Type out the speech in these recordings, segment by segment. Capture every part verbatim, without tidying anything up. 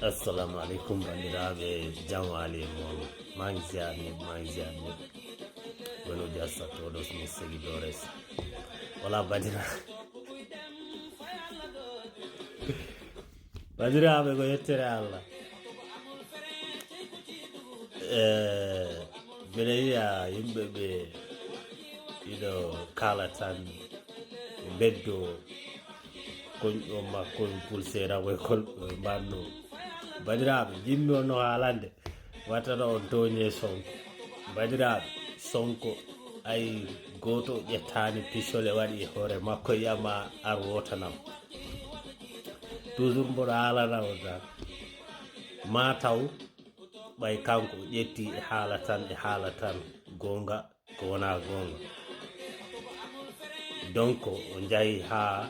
Assalamu alaikum, bandiraɓe, jam wali e mon. Mangi ziar ni, mangi ziar ni. Bueno, ya está todos mis seguidores. Hola, bandira. Bandiraɓe, ko yettere Allah. Eh, mbeɗa yiya yimɓe ɓe iɗo kala tan, ɓe beddo koñ ɗo ma koñ pulsera koye kol ɓe mbanno. Bandiraɓe, jimmi on no haalande, wattata on tooñe Sonko. Bandiraɓe, Sonko, ay, gooto ƴettani pistole waɗi e hoore makko, yama ar wotanam. Toujours mboɗo haalana on tan. Ma taw ɓay kanko o ƴetti e haala tan, e haala tan, goonga ko wona goonga. Donc, o njahi haa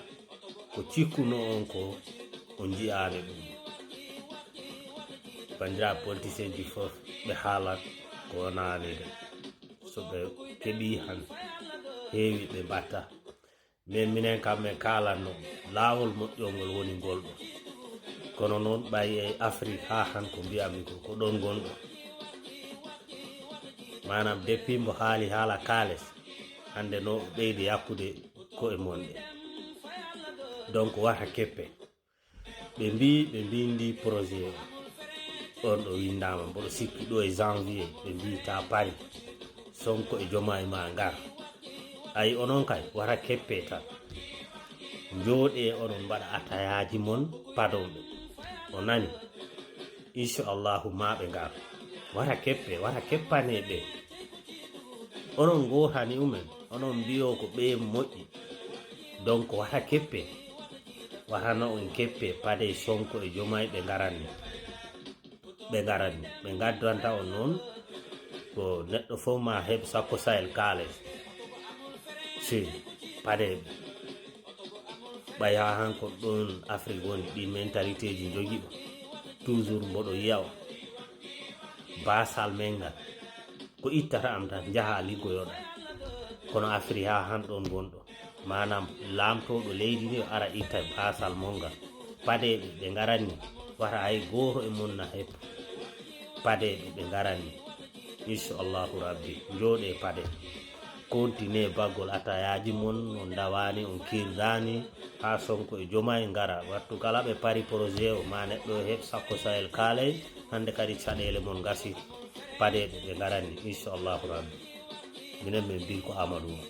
ko cikkuno on ko, o njiyaani ɗum. Bandiraɓe, politicien ji fof ɓe haalat ko wonaani de. So ɓe keɓi han, heewi ɓe mbatta. Min, minen kam, min kaalanno laawol moƴƴol ngol woni ngol ɗo. Kono noon, ɓay e Afrik haa han ko mbiyanmi ko, ko ɗon ngonɗo. Maanaam, depuis mbo haali haala kaales, hannde no ɓeydi yakkude koye mon ɗe. Donc, wata keppe. Ɓe mbi, ɓe mbindi projet on ɗo winndama, mboɗo sikki ɗo e janvier, ɓe mbi ta pari, Sonko e Diomaye ma ngar. Ay, onon kay, wata keppe tan. Njooɗe onon mbaɗa atayaaji mon padon ɓe. O nani? Inchallahu ma ɓe ngar. Wata keppe, wata keppane ɓe. Onon ngootani umen, onon mbiyo ko ɓe moƴƴi. Donc, wata keppe. Wata no on keppe, pade Sonko e Diomaye ɓe ngaranni. Ɓe ngaranni. Ɓe ngaddanta on noon, ko neɗɗo fof ma heɓ sakko Sahel kaales. Si, pade ɓe. Ɓay haa han ko ɗon Afrik woni, ɗi mentalité ji njogi ɗo. Toujours mboɗo yiya o. Basal men ngal. Ko ittata am tan, njaha liggoyoɗa. Kono Afrik haa han ɗon gonɗo. Maanaam, laamtooɗo leydi ndi o ara itta basal mon ngal. Padeeɓe ɓe ngaranni, wata hay gooto e mon na heppu. Padeeɓe ɓe ngaranni. Inchallahu Rabbi, njooɗee pade. Kontinee baggol atayaaji mon, on ndawaani, on kirdaani, haa Sonko e Diomaye ngara. Wattu kala ɓe pari projet o, ma neɗɗo heɓ sakko Sahel kaalay, hannde kadi caɗeele mon ngasi. Padeeɓe ɓe ngaranni, inchallahu Rabbi. Minen min mbi ko Amadou o.